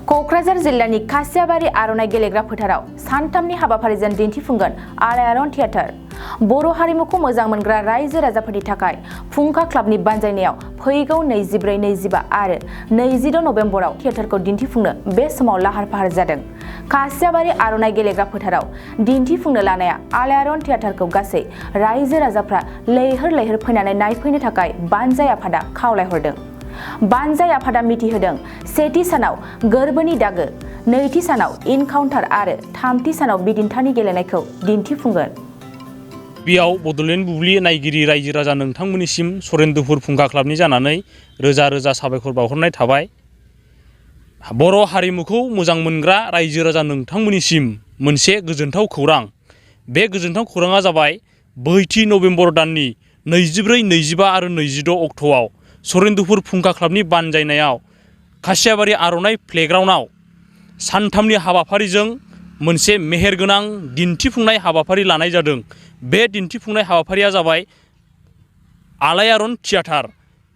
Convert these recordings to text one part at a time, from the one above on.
क'क्राझार जिल्लानि खासियाबारि आर'नाइ गेलेग्रा फोथाराव सानथामनि हाबाफारिजों दिन्थिफुंगोन आलायारन थियेटार। बर' हारिमुखौ मोजां मोनग्रा रायजो राजाफोरनि थाखाय फुंखा क्लाबनि बानजायनायाव फैगौ 24, 25 आरो 26 नबेम्बराव थियेटारखौ दिन्थिफुंनो बे समाव लाहार फाहार जादों। खासियाबारि आर'नाइ गेलेग्रा फोथाराव दिन्थिफुंनो लानाया आलायारन थियेटारखौ गासै रायजो राजाफ्रा लैहोर लैहोर फैनानै नायफैनो थाखाय बानजाय आफादा खावलायहरदों। बानजाय आफादा मिथिहोदों सेथि सानाव गोरबोनि दागो, नैथि सानाव इनकाउन्टार आरो थामथि सानाव बिदिन्थानि गेलेनायखौ दिन्थिफुंगोन। बेयाव बड'लेण्ड बुब्लि नायगिरि रायजो राजा नोंथांमोननिसिम सरेनदुफुर फुंखा क्लाबनि जानानै रोजा रोजा साबायखर बावहरनाय थाबाय। बर' हारिमुखौ मोजां मोनग्रा रायजो राजा नोंथांमोननिसिम मोनसे गोजोनथाव खौरां। बे गोजोनथाव खौराङा जाबाय 2 नबेम्बर दाननि 24, 25 आरो 26 अक्ट'आव सरेनदुफुर फुंखा क्लाबनि बानजायनायाव खासियाबारि आर'नाइ प्लेग्राउन्डआव सानथामनि हाबाफारिजों मोनसे मेहेरगोनां दिन्थिफुंनाय हाबाफारि लानाय जादों। बे दिन्थिफुंनाय हाबाफारिया जाबाय आलायारन थियेटार।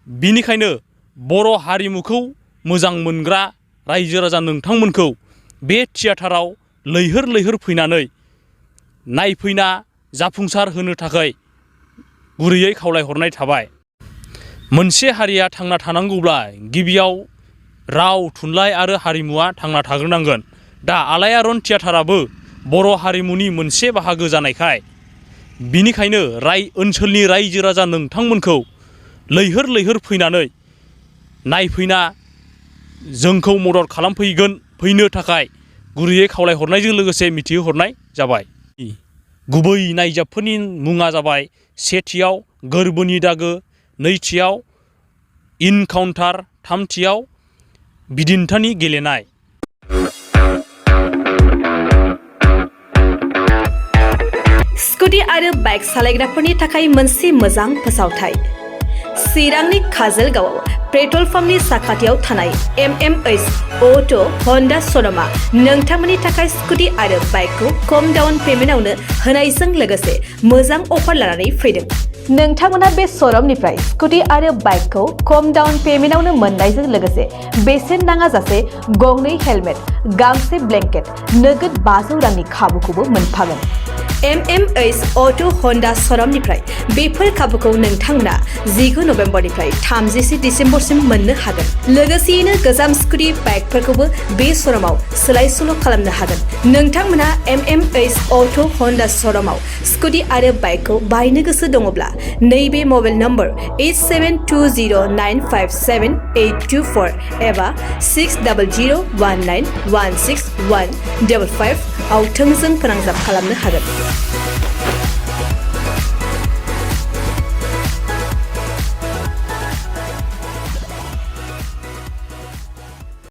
बिनिखायनो बर' हारिमुखौ मोजां मोनग्रा रायजो राजा नोंथांमोनखौ बे थियेटाराव लैहोर लैहोर फैनानै नायफैना जाफुंसार होनो थाखाय गुरैयै खावलायहरनाय थाबाय। मोनसे हारिया थांना थानांगौब्ला गिबियाव राव, थुनलाइ आरो हारिमुवा थांना थाग्रोनांगोन। दा आलायारन थियेटाराबो बर' हारिमुनि मोनसे बाहागो जानायखाय बिनिखायनो ओनसोलनि रायजो राजा नोंथांमोनखौ लैहोर लैहोर फैनानै नायफैना जोंखौ मदद फैनो थाखाय गुरैयै खावलायहरनायजों लोगोसे मिथिहोहरनाय जाबाय। गुबै नायजाबफोरनि मुङा जाबाय सेथियाव गोरबोनि दागो, नैथियाव इनकाउन्टार, थामथियाव बिदिन्थानि गेलेनाय। स्कुटी आरो बाइक सालायग्राफोरनि थाखाय मोनसे मोजां फोसावथाय। चिरांनि काजलगावआव पेट्रल पाम्पनि साखाथियाव थानाय MMH अट' हन्डा श'रुमआ नोंथांमोननि थाखाय स्कुटी आरो बाइकखौ खम डाउन पेमेन्टआवनो होनायजों लोगोसे मोजां अफार लानानै फैदों। नोंथांमोना बे श'रुमनिफ्राय स्कुटी आरो बाइकखौ खम डाउन पेमेन्टआवनो मोननायजों लोगोसे बेसेन नाङाजासे गंनै हेलमेट, गांसे ब्लेंकेट, नोगोद 500 रांनि खाबुखौबो मोनफागोन। MMH अट' हन्डा श'रुमनिफ्राय बेफोर खाबुखौ नोंथांमोना 19 नबेम्बरनिफ्राय 30 डिसेम्बरसिम मोननो हागोन। लोगोसेयैनो गोजाम स्कुटी बाइकफोरखौबो बे श'रुमाव सोलाय सोल' खालामनो हागोन। नोंथांमोना MMH अट' हन्डा श'रुमाव स्कुटी आरो बाइकखौ बायनो गोसो दङब्ला नैबे मबाइल नम्बर 8720957824 एबा 6001916155 आव थोंजों फोनांजाब खालामनो हागोन।